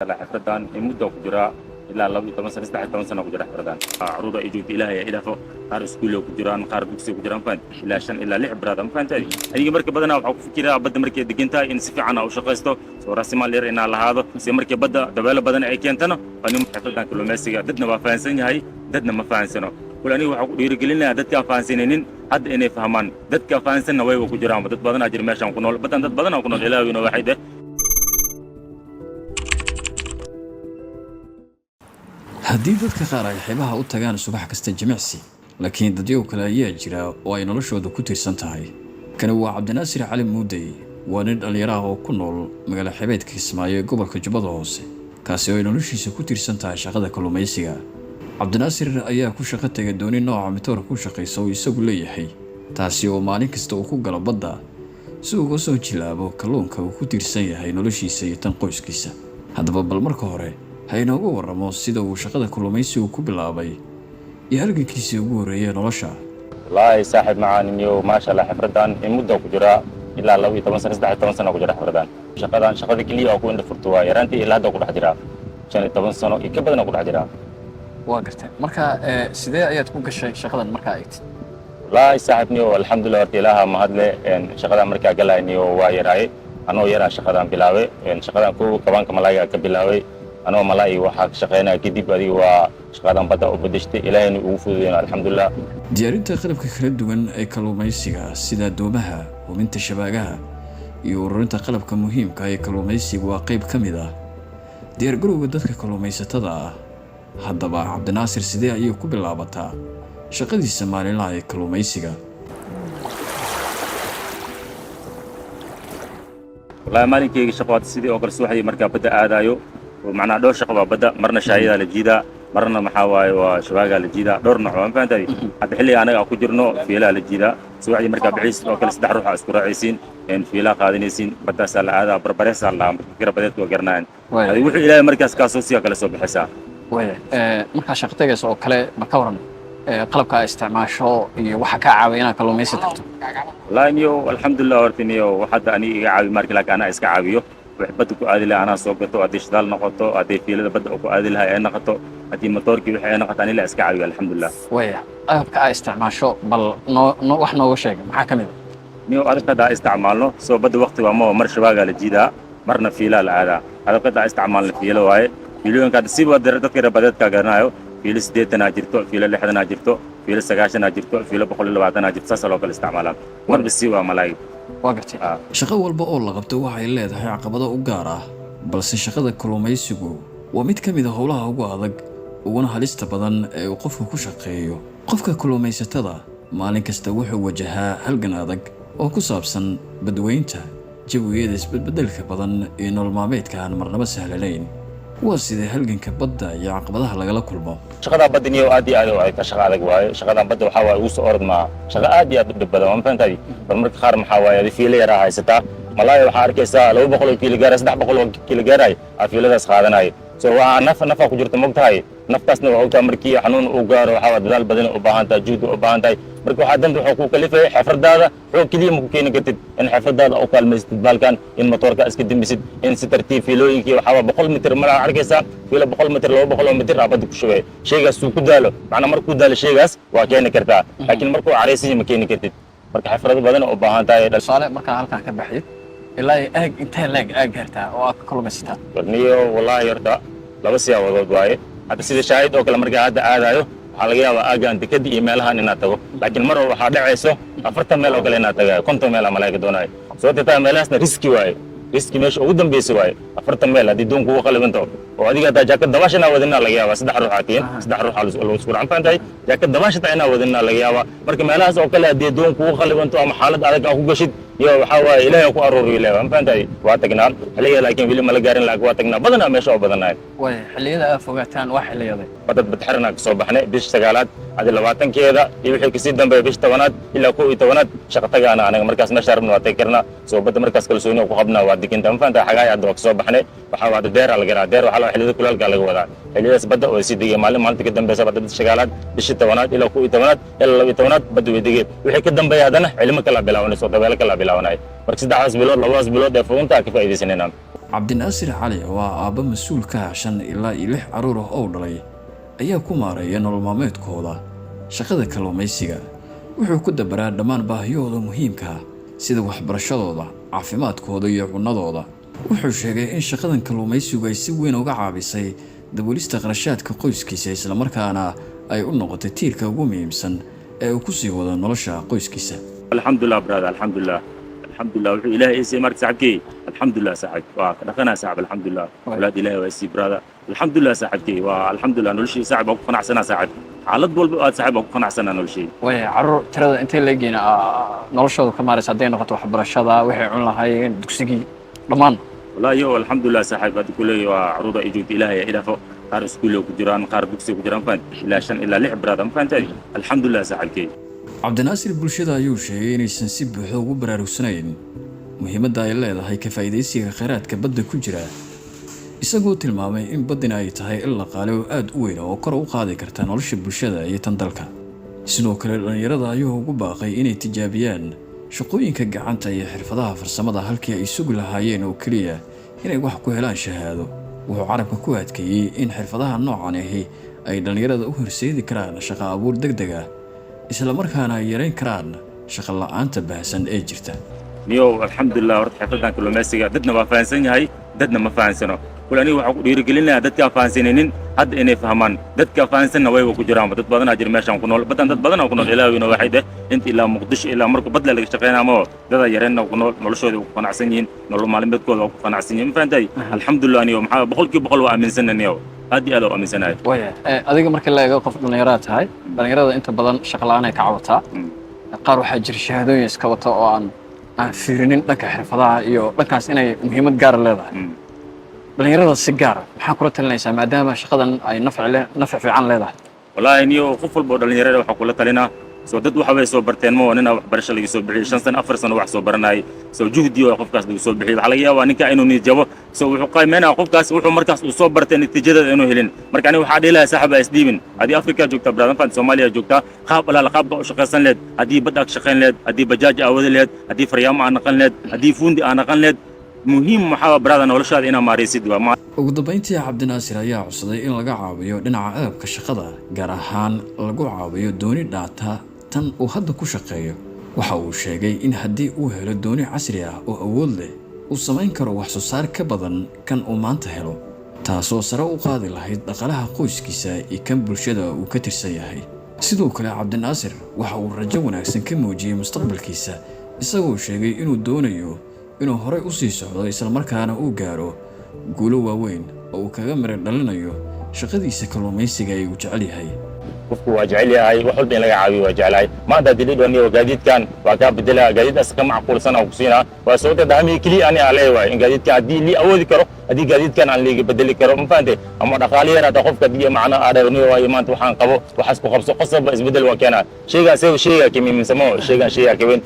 Xirfadan muddo ku jiraa, ilaa 12 sano, 13 sano ku jira xirfadan. Caruura ay joogto, Ilaahay ay idhaafo. Qaar iskuul ku jiraan, qaar dugsiga ku jiraan, fahant? Ilaa shan ilaa lix baraada, ma fahantaadi? Aniga marka badanaa waxaa ku fikiraa badda markay degan tahay in si fiican aa u shaqaysto, soo raasimaal yar inaa lahaado, si markii badda dabeelo badan ay keentano. Ani xirfadan kalluumaysiga dadna waa fahansan yahay, dadna ma fahansano. Kul aniga waxaa ku dhiirigelinayaa dadkaa fahansanaynin hadda inay fahmaan. Dadka fahansanna wayba ku jiraan. Dad badanaa jira meeshaan ku nool, badan dad badanaa ku nool. Ilaahayna waxay deh. Haddii dadka qaar ay xeebaha u tagaan subax kasta jimicsi, laakiin dadyow kale ayaa jira oo ay noloshooda ku tiirsan tahay. Kani waa Cabdinaasir Cali Muudey. Waa nin dhallinyaro ah oo ku nool magaalo xeebeedka Kismaayo ee gobolka Jubbada Hoose, kaasi oo ay noloshiisa ku tiirsan tahay shaqada kalluumaysiga. Cabdinaasir ayaa ku shaqo tegay dooni nooca matoorka ku shaqaysa oo isagu leeyahay, taasi oo maalin kasta uu ku galo badda si uu uga soo jilaabo kalluunka uu ku tiirsan yahay noloshiisa iyo tan qoyskiisa. Haddaba bal marka hore ha inooga warramo sida uu shaqada kalluumaysigu ku bilaabay iyo halgankiisii ugu horreeyay nolosha. Wallaahi saaxiib macaanimiyo, maasha Allah, xirfadan muddo ku jiraa, ilaa 12 sano, 13 sano ku jira xirfadan. Shaqadan shaqada keliya oo ku indha furto waa yaraantii ilaa hadda ku dhex jiraa, 15 sano iyo ka badan ku dhex jiraa. Waa gartay. Marka sidee ayaad ku gashay shaqadan markaa eegtid? Wallaahi saaxiib niyo, alxamdulillah, horta Ilaaha mahadle. Shaqadan markaa galay niyo waa yaraaye, anoo yaraa shaqadan bilaabay. Shaqadan ku kabaanka malaayiga ka bilaabay, anoo malaay waxaa ka shaqeynaya. Kadib adiga waa shaqadan badda u bedeshtay, Ilaahayna ugu fududeyna, alxamdulilah. Diyaarinta qalabka kala duwan ee kalluumaysiga, sida doomaha, hubinta shabaagaha iyo ururinta qalabka muhiimka ee kalluumaysiga, waa qayb ka mid ah diyaargarowga dadka kalluumaysatada ah. Haddaba Cabdinaasir sidee ayay ku bilaabataa shaqadiisa maalinlaha ee kalluumaysiga? Wallaahi maalinkeyga shaqo hadda sidii oo kale, subaxdii markaa badda aadaayo, macnaha dhowr shaqo baa badda. Marna shaayadaa la jiidaa, marna maxaa waaye waa shabaagaa la jiidaa, dhowr nooc waa, ma fahantaadi? Hadda xilliga anaga aan ku jirno fiilaha la jiidaa. Subaxdii markaa bixiis oo kale, saddex ruux aa isku raacaysiin, fiilaha qaadanaysiin, baddaasaa la aadaa. Barbareesaa la dhahaa, marka badeedku waa garanayaan. Adi wuxuu Ilaahay markaas kaa soo siiya kala soo baxaysaa. Waaya, markaa shaqo tagaysa oo kale, ma ka waran qalabka aad isticmaasho iyo waxa kaa caawiya inaad kalluumaysi tagto? Wallaahi niyo, alxamdulilah, horta niyo wax hadda aniga iga caawi marka, laakiin anaa iska caawiyo. Wax badda ku aadi lahaa anaa soo gato. Haddii shidaal noqoto, haddii fiilada badda ku aadi lahaa ay noqoto, haddii matoorkii wixii ay noqoto, anila iska caawiyo, alxamdulilah. Waaya, qalabka aad isticmaasho bal noo noo wax nooga sheega, maxaa ka mid a? Niyo, adabka hadda aan isticmaalno soo badda waqti waa ma mar shabaagaa la jiidaa, marna fiilaa la aadaa. Adabka hadda aan isticmaalno fiilo waaye. Fiilooyinka hadda siba dadka reer badeedkaa garanayo, fiilo 80-aa jirto, fiilo 60-aa jirto, fiilo 90-aa jirto, fiilo 120-aa jirto. Saasaa loo kala isticmaalaa, marba si waa malaay. Waa gartay. Shaqo walba oo la qabto waxay leedahay caqabado u gaar ah, balse shaqada kalluumaysigu waa mid ka mid a howlaha ugu adag uguna halista badan ee uu qofku ku shaqeeyo. Qofka kalluumaysatada maalin kasta wuxuu wajahaa halgan adag oo ku saabsan badweynta, jawigeeda isbedbedelka badan iyo nolol maalmeedka aan marnaba sahlanayn. Waa sidee halganka badda iyo caqabadaha lagala kulmo? Shaqadan badda niyo aad iyo aad u adag, shaqa adag waaye. Shaqadan badda waxaa waaye ugu soo orod maaha, shaqa aad iyo aad u dhib badan waa, ma fahantaadi? Bal marka qaar maxaa waaye adi fiilo yaraa haysataa, malaaya waxaa arkaysaa 200 oo kiilo gaaraya, 300 oo kiilo gaaraya aa fiiladaas qaadanaya. So waa naf, nafaa ku jirta, mogtahay? Naftaasna waa ogtahay, markii xanuun uu gaaro waxaa waa dadaal badan u baahan tahay, juhdi u baahan tahay. Marka waxaa danta wuxuu ku kalifaya xirfadaada, xoog keliya ma ku keeni kartid. In xirfadaada u kaalmaysatid baalkan, in matoorka iska dembisid, in si tartiib fiilooyinkii waxaa waa 100 mitir malaa arkaysaa, fiilo 100 mitir, 200 oo mitir aa badda ku shubay. Shaygaas suu ku daalo, macnaa markuu daalo shaygaas waa keeni kartaa, laakiin markuu caraysan yahay ma keeni kartid. Marka xirfado badan u baahan tahay. Tusaale, markaa halkan ka baxdid ilaa iyo aag intee leeg aag gaartaa oo aad ka kalluumaysataa? Niyo wallaahi horta laba siyaabadood waaye. Hadda sida shaahid oo kale, markaa hadda aadayo waxaa laga yaabaa aaggan dekadii iyo meelahan inaad tago, laakiin mar waxaa dhacayso 40 meel oo kale inaad tagayo, 50 meel ama laga doonayo. Sababta taa meelahaasna risk waaye, risk meesha ugu dambeysa waaye. 40 meel haddii doon kugu qalibanto oo adiga hataa jaakad dabaasha inaa wadinaa laga yaabaa, saddex ruux aad tihiin, saddex ruux lagu isku racan fahantahay, jaakad dabaasha taa inaa wadinaa laga yaabaa. Marka meelahaas oo kale haddii doon kugu qalibanto ama xaalad adag aa ku gashid iyo waxaa waaye Ilaahay ku aruuriyo leewa, ma fahantahay? Waa tagnaa xilliga, laakiin weli mala gaarin, laakiin waa tagnaa badanaa meesha oo badanahay. Way, xilliyada aad fogaataan waa xilliyaday? Badad badxirana kasoo baxnay bisha sagaalaad adi 20-keeda iyo wixii kasii dambeeya, bisha 10-aad ilaa 11-aad shaqa tagaana anaga. Markaas meesha rabna waa tagi karnaa. Soo badda markaas kalsooni ku qabnaa, waa deginta, ma fahantahay? Xagaay hadda waa kasoo baxnay. Waxaa waa deeraa laga garaa, deer waxaa la xilliyada kulaalka laga wadaa. Xilliyadaas badda way sii degeen maalin maalinta ka dambeysa. Badda bisha sagaalaad, bisha 10-aad ilaa 11-aad ilaa 12-aad badda way degeen. Wixii ka dambeeya haddana cilmo kala bilaabanayso, dabeelo kala bilaabanaya. Marka saddexdaas bilood, labadaas bilood ee fuduntaa ka faa'iidaysanayna. Cabdinaasir Cali oo ah aabba mas-uul ka ah shan ilaa iyo lix carruur ah oo dhalay ayaa ku maareeya nolol maalmeedkooda shaqada kalluumaysiga. Wuxuu ku dabaraa dhammaan baahiyahooda muhiimka ah, sida waxbarashadooda, caafimaadkooda iyo cunnadooda. Wuxuu sheegay in shaqadan kalluumaysigu ay si weyn uga caabisay daboolista qarashaadka qoyskiisa, islamarkaana ay u noqotay tiirka ugu muhiimsan ee uu ku sii wado nolosha qoyskiisa. Alxamdulilah brother, alxamdulilah, alxamdulilah. Wuxuu Ilaahay ii siiyey marka, saaxibkey, alxamdulilah saaxib, waa ka dhaqanaa saaxib, alxamdulilah. Walaad Ilaahay waa isii brother, alxamdulilah saaxibkey, waa alxamdulilah. Noloshii saaxib waa ku qanacsanaa saaxib, xaalad walba aad saaxib waa ku qanacsanaa noloshii. Waaya, carruur tirada intay leegiina noloshooda ka maaraysa, hadday noqoto waxbarashada, waxay cun lahaayeen, dugsigii, dhammaan? Wallahi yo, alxamdulilah saaxib, hadda kuleey waa carruura ay joogta, Ilaahay ilaafo. Qaar iskuulle ku jiraan, qaar dugsiga ku jiraan, fahant? Ilaa shan ilaa lix brother, ma fahantay? Alxamdulilah saaxibkey. Cabdinaasir bulshada ayuu sheegay inaysan si buuxda ugu baraarugsanayn muhiimadda ay leedahay ka faa'iidaysiga kheyraadka badda ku jira, isagoo tilmaamay in baddina ay tahay il dhaqaale oo aada u weyn oo kor u qaadi karta nolosha bulshada iyo tan dalka. Sidoo kale dhallinyarada ayuu ugu baaqay inay tijaabiyaan shaqooyinka gacanta iyo xirfadaha farsamada halkii ay sugi lahaayeen oo keliya inay wax ku helaan shahaado. Wuxuu carabka ku adkeeyey in xirfadaha noocan ahi ay dhallinyarada u horseedi karaan shaqo abuur deg deg ah, islamarkaana ay yareyn karaan shaqo la'aanta baahsan ee jirta. Niyow, alxamdulilah, horta xirfadan kalluumaysiga dadna waa fahansan yahay, dadna ma fahansano. Kul aniga waxaan ku dhiirigelinayaa dadkaa fahansanaynin hadda inay fahmaan. Dadka fahansanna wayba ku jiraan. Dad badanaa jira meeshaan ku nool badan, dad badanaa ku nool Ilaahweyna waxay dheh inta ilaa Muqdisho ilaa marka badla laga shaqeynaa ma dadaa yareenna ku nool, noloshooda ku qanacsan yihiin, nolol maalmeedkooda waa ku qanacsan yihiin, ma fahantay? Alxamdulilah niyow, maxaa 100% waa aaminsana niyow, aad iyo aad waa aaminsanahay. Waaya, adiga marka la eego qof dhallinyarada tahay, dhallinyarada inta badan shaqo la'aan ay ka cabataa. Qaar waxaa jira shahaadooyin iska wata oo aan fiirinin dhanka xirfadaha iyo dhankaas inay muhiimad gaara leedahay. Dhallinyarada si gaara maxaa kula talinaysaa, maadaama shaqadan ay nafci le nafci fiican leedahay? Wallaahi niyo, qof walba oo dhalinyarada waxaa kula talinaa, soo dad waxa way soo barteen ma nina waxbarasho laga soo bixiyey 5 sano, 4 sano wax soo baranayay, soo juhdi oo qofkaas lagu soo bixiyey, waxaa laga yaabaa ninka inuu niyad jabo. Soo wuxuu qiimeynaya qofkaas wuxuu markaas uu soo bartay natiijadeeda inuu helin. Marka aniga waxaa dhihi lahaa, saaxib, ha isdhiibin. Haddii Afrika joogtaa brother, faan Soomaaliya joogtaa, qaab alaala qaabka u shaqaysan leed, haddii badda aad shaqayn leed, haddii bajaaj aa wadi leed, haddii faryaamo aa naqan leed, haddii fuundi aa naqan leed, muhiim waxaa brother noloshaada inaa maaraysid waa. Ugu dambeyntii, Cabdinaasir ayaa codsaday in laga caawiyo dhinaca agabka shaqada, gaar ahaan lagu caawiyo dooni dhaata tan uu hadda ku shaqeeyo. Waxa uu sheegay in haddii uu helo dooni casri ah oo awood leh, uu samayn karo wax soo saar ka badan kan uu maanta helo, taasoo sare u qaadi lahayd dhaqaalaha qoyskiisa iyo kan bulshada uu ka tirsan yahay. Sidoo kale Cabdinaasir waxa uu rajo wanaagsan ka muujiyey mustaqbalkiisa, isagoo sheegay inuu doonayo inuu horey u sii socdo, islamarkaana uu gaaro guulo waaweyn oo uu kaga miro dhalinayo shaqadiisa kalluumaysiga ee uu jecel yahay. Qofku waa jecel yahay wax walba in laga caawiyo, waa jeclahay. Maanta haddii lidhoniyo gaadiidkan waa kaa bedelaa, gaadiidaas ka macquulsan aan ku siinaa, waa sababta dahamiga keliya ani aan leeyahay waay in gaadiidkan haddii lii awoodi karo, haddii gaadiidkan aan liiga bedeli karo, ma fahantay? Ama dhaqaale yar hata qofka haddii macna aa dhawniyo waayo, maanta waxaan qabo waxaas ku qabso, qasabba isbedel waa keenaa. Sheygaa sheygaa ka muhiimsamo, sheygaan sheygaa ka weyn.